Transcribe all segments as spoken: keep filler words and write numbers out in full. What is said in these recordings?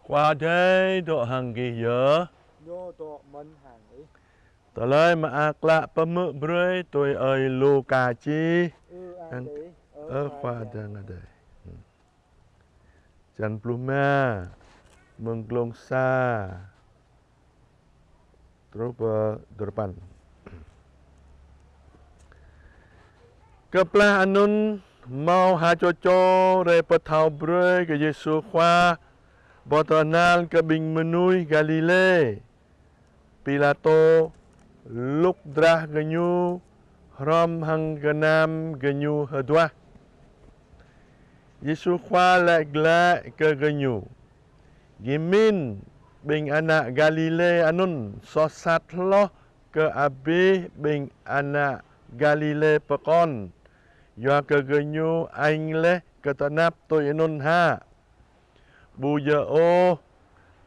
Khua Adai dŏ hăng gih yơh. Ñu dŏ mơ̆n hăng ih. Tơlơi mơak klă pơhmư̆ brơi tui ơi Luka čih. Ư-ang kơ ih, ơ Khua Adai. Črăn pluh rơma, mơ̆ng glông sa truh pơ duapăn. Kơplah anŭn hmâo ha čô čô rai pơthâo brơi kơ Yêsu Khua pơtơhnal kơ ƀing mơnuih Galilê. Pilatô lŭk drah gơñu hrŏm hăng gơnam gơñu hơduah. Yêsu Khua laĭ glaĭ kơ gơñu: Gih mĭn ƀing ană Galilê anŭn soh sat hloh kơ abih ƀing ană Galilê pơkŏn, yua kơ gơñu añ laih kơ tơnap tui anŭn hă? Ƀu djơ̆ ôh,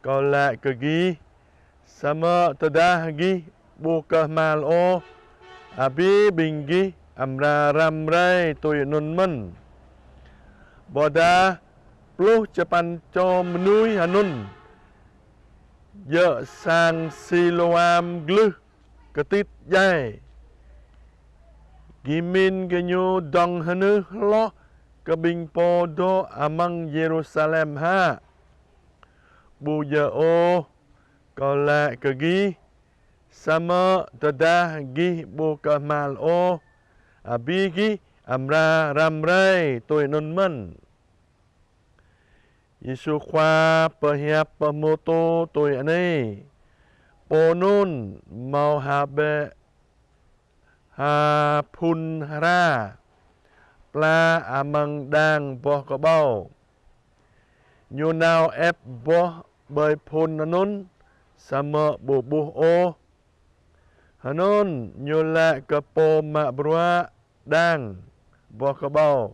Kâo laĭ kơ gih, samơ̆ tơdah gih ƀu kơhmal ôh, abih ƀing gih amra răm rai tui anŭn mơ̆n. Ƀôdah pluh čơpăn čô mơnuih anŭn djơ̆ sang Silôam glưh kơtit djai. Gih mĭn gơñu dŏng hơnưh hloh kơ ƀing pô dŏ amăng Yêrusalem hă? Ƀu djơ̆ ôh, Kâo laĭ kơ gih, samơ̆ tơdah gih ƀu kơhmal ôh, abih gih amra răm rai tui anŭn mơ̆n. Yêsu Khua pơhiăp pơhmutu tui anai: Pô anŭn hmâo ha ƀĕ ha phŭn hra pla amăng đang boh kơƀâo. Ñu nao ĕp boh ƀơi phŭn anŭn, samơ̆ ƀu ƀuh ôh. Hơnŭn ñu laĭ kơ pô mă bruă đang boh kơƀâo: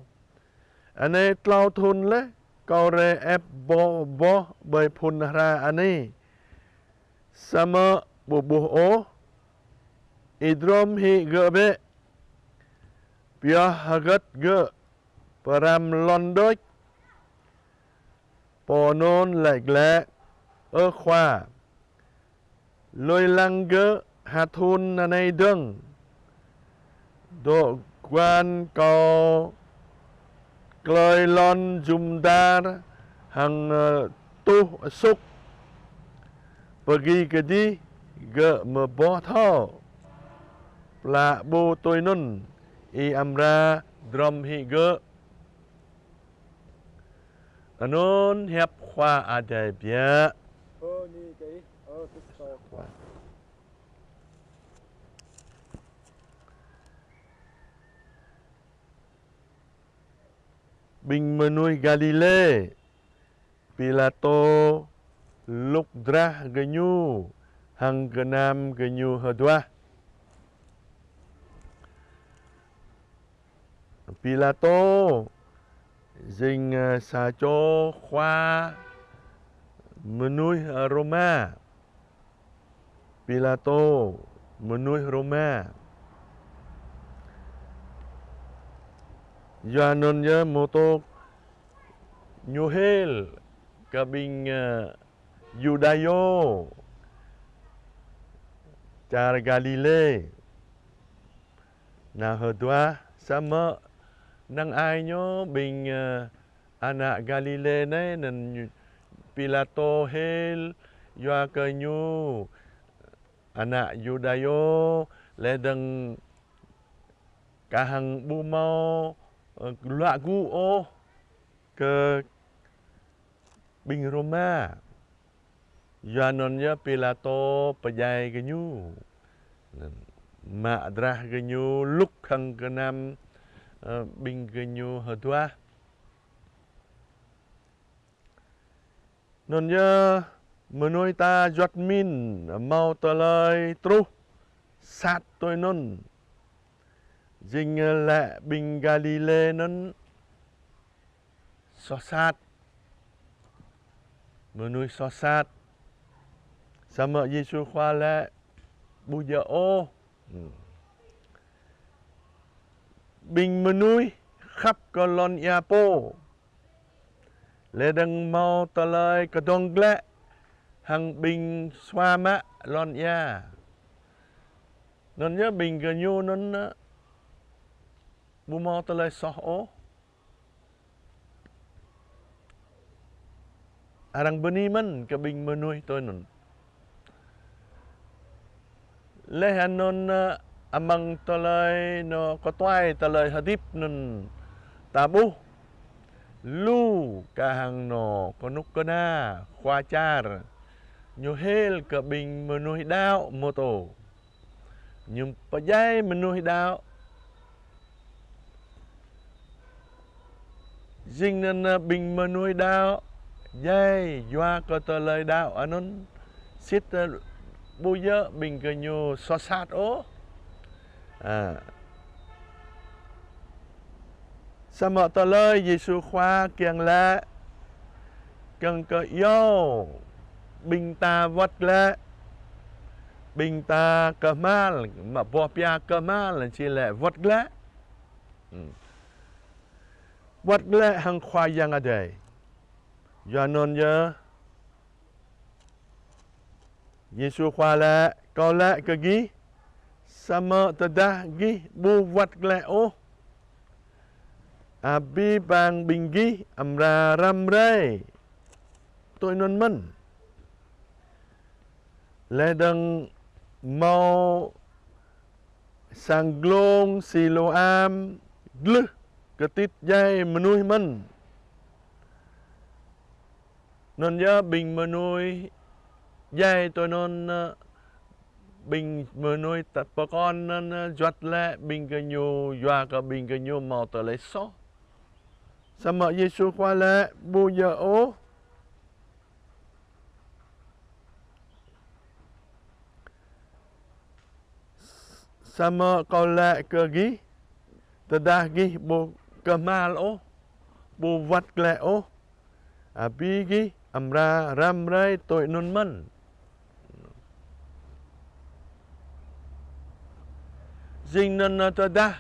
Anai tlâo thŭn laih kâo rai ĕp boh, boh ƀơi phŭn hra anai, samơ̆ ƀu ƀuh ôh. Ih drôm hĭ gơ̆ bĕ, pioh hơgĕt gơ̆ pơrăm lŏn đôč. Pô anŭn laĭ glaĭ: Ơ Khua, lui lăng gơ̆ ha thŭn anai dơ̆ng, dŏ guan kâo klơi lŏn jum dar hăng, ơ, tuh sŭk. Pơgi kơdih gơ̆ mơboh thâo. Plah ƀu tui anŭn, ih amra drôm hĭ gơ̆. Anŭn hiăp Khua Adai biă. Bơni kơ ih, ơ Kristô Khua. Ƀing mơnuih Galilê, Pilatô lŭk drah gơñu hăng gơnam gơñu hơduah. Pilatô jing, ơ, sa čô khua mơnuih Rôma. Pilatô mơnuih Rôma. Yua anŭn yơh mơ̆ tŏk ñu hil kơ ƀing, ơ, Yuđayô čar Galilê nao hơduah, samơ̆ năng ai ñu ƀing, ơ, ană Galilê anai, anŭn ñu, Pilatô hil yua kơ ñu ană Yuđayô, laih dơ̆ng kah hăng ƀu hmâo, ơ, luă gŭ ôh kơ ƀing Rôma. Yua anŭn yơh Pilatô pơdjai gơñu, mă drah gơñu, lŭk hăng gơnam, ơ, ƀing gơñu hơduah. Anŭn yơh mơnuih ta juăt mĭn hmâo tơlơi truh sat tui anŭn. Jing lĕ ƀing Galilê anŭn soh sat. Mơnuih soh sat. Samơ̆ Yêsu Khua laĭ ƀu djơ̆ ôh. Ƀing mơnuih khăp kơ lŏn ia pô. Lĕ dơ̆ng hmâo tơlơi kơdŏng glaĭ hăng ƀing sua mă lŏn ia. Anŭn yơh ƀing gơñu anŭn, ơ, ƀu hmâo tơlơi soh ôh. Arăng bơni mơ̆n kơ ƀing mơnuih tui anŭn. Laih anŭn, ơ, amăng tơlơi anŏ kơtuai tơlơi hơdip anŭn ta ƀuh. Lu kah hăng anŏ kơnuk kơna khua čar ñu hil kơ ƀing mơnuih đaŏ mơtô. Ñu pơdjai mơnuih đaŏ. Jing anŭn, ơ, ƀing mơnuih đaŏ djai yua kơ tơlơi đaŏ anŭn sĭt, ơ, ƀu djơ̆ ƀing gơñu soh sat ôh. A. Samơ̆ tơlơi Yêsu Khua kiăng laĭ, kiăng kơ iâu ƀing ta wơ̆t glaĭ, ƀing ta kơhma̱l, mă boh pia kơhma̱l či laĭ wơ̆t glaĭ. Hmm. Wơ̆t glaĭ hăng Khua Yang Adai. Yua anŭn yơh, Yêsu Khua laĭ, Kâo laĭ kơ gih, samơ̆ tơdah gih ƀu wơ̆t glaĭ ôh, abih bang ƀing gih amra răm rai tui anŭn mơ̆n. Laih dơ̆ng hmâo sang glông Siloam glưh kơtit djai mơnuih mơ̆n. Anŭn yơh ƀing mơnuih djai tui anŭn, ơ, ƀing mơnuih ta pơkŏn anŭn, ơ, juăt laĭ ƀing gơñu yua kơ ƀing gơñu hmâo tơlơi soh. Samơ̆ Yêsu Khua laĭ ƀu djơ̆ ôh. Samơ̆ Kâo laĭ kơ gih, tơdah gih ƀu kơhma̱l ôh, ƀu wơ̆t glaĭ ôh, abih gih amra răm rai tui anŭn mơ̆n. Jing anŭn tơdah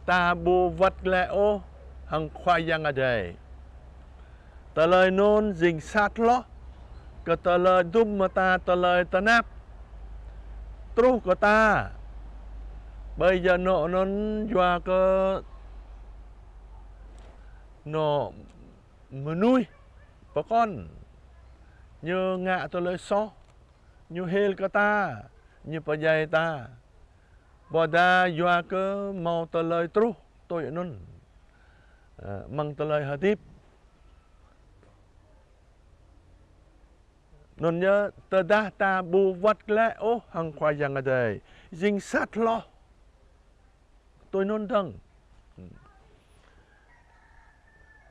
ta ƀu wơ̆t glaĭ ôh hăng Khua Yang Adai. Tơlơi anŭn jing sat hloh kơ tơlơi dŭm mơta tơlơi tơnap truh kơ ta. Ƀơi yơh anŏ anŭn yua kơ anŏ mơnuih pơkŏn ñu ngă tơlơi soh, ñu hil kơ ta, ñu pơdjai ta. Ƀôdah yua kơ hmâo tơlơi truh tui anŭn, ơ, amăng tơlơi hơdip. Anŭn yơh tơdah ta ƀu wơ̆t glaĭ ôh hăng Khua Yang Adai, jing sat hloh. Tui anŭn dơ̆ng.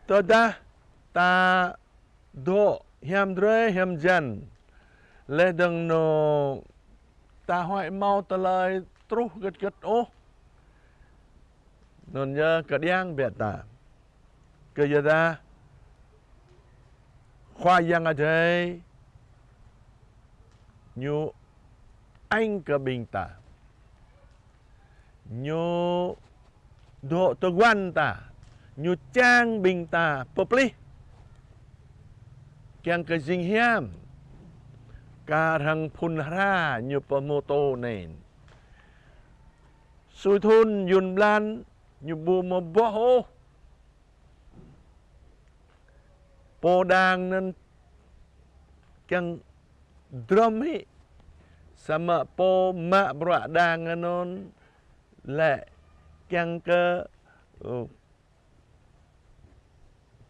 Tơdah ta dŏ hiam drơi hiam jan, laih dơ̆ng anŏ ta huai hmâo tơlơi truh gĭt gĭt ôh. Anŭn yơh kơđiăng biă ta. Kơ yua dah Khua Yang Adai ñu añ kơ ƀing ta. Ñu dŏ tơguan ta, ñu čang ƀing ta pơplih. Kiăng kơ jing hiam, kar hăng phŭn hra ñu pơhmutu anai. Sui thŭn yŭn blan ñu ƀu mơboh ôh. Pô đang anŭn kiăng drŏm hĭ. Samơ̆ pô mă bruă đang anŭn lĕ kiăng kơ, ơ,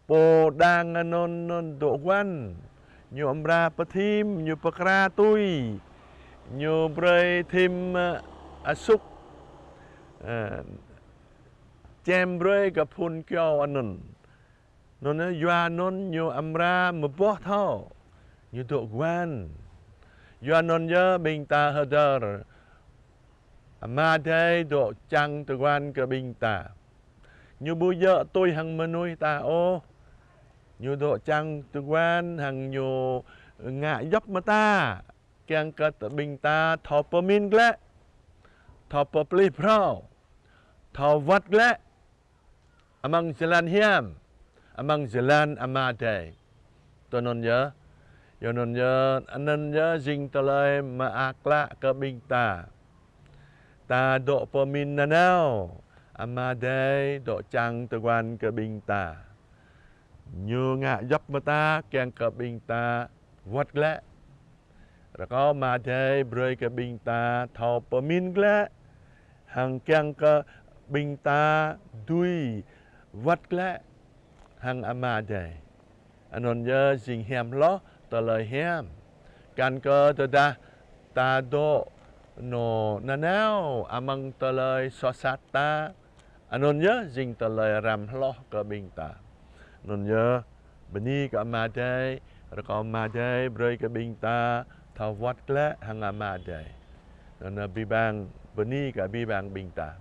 pô đang anŭn anŭn dŏ guan, ñu amra pơthim, ñu pơkra tui, ñu brơi thim, ơ, asuk, ơ, čem brơi kơ phŭn kyâo anŭn. Anŭn yơh yua anŭn ñu amra mơboh thâo, ñu dŏ guan. Yua anŭn yơh ƀing ta hơdơr, Ama Adai dŏ čang tơguan kơ ƀing ta. Ñu ƀu djơ̆ tui hăng mơnuih ta ôh. Ñu dŏ čang tơguan hăng ñu ngă djŏp mơta. Kiăng kơ ƀing ta thâo pơmĭn glaĭ, thâo pơplih phrâo, thâo wơ̆t glaĭ amăng jơlan hiam, amăng jơlan Ama Adai. Tui anŭn yơh, yua anŭn yơh, anŭn yơh jing tơlơi mơak klă kơ ƀing ta. Ta dŏ pơmĭn nanao, Ama Adai dŏ čang tơguan kơ ƀing ta. Ñu ngă djŏp mơta kiăng kơ ƀing ta wơ̆t glaĭ. Rơkâo Ama Adai brơi kơ ƀing ta thâo pơmĭn glaĭ, hăng kiăng kơ ƀing ta dưi wơ̆t glaĭ hăng Ama Adai. Anŭn yơh jing hiam hloh tơlơi hiam. Kăn kơ tơdah ta dŏ nô nanao amăng tơlơi soh sat ta, anŭn yơh jing tơlơi răm hloh kơ ƀing ta. Anŭn yơh, bơni kơ Ama Adai, rơkâo Ama Adai brơi kơ ƀing ta thâo wơ̆t glaĭ hăng Ama Adai. Anŭn yơh abih bang, bơni kơ abih bang ƀing ta.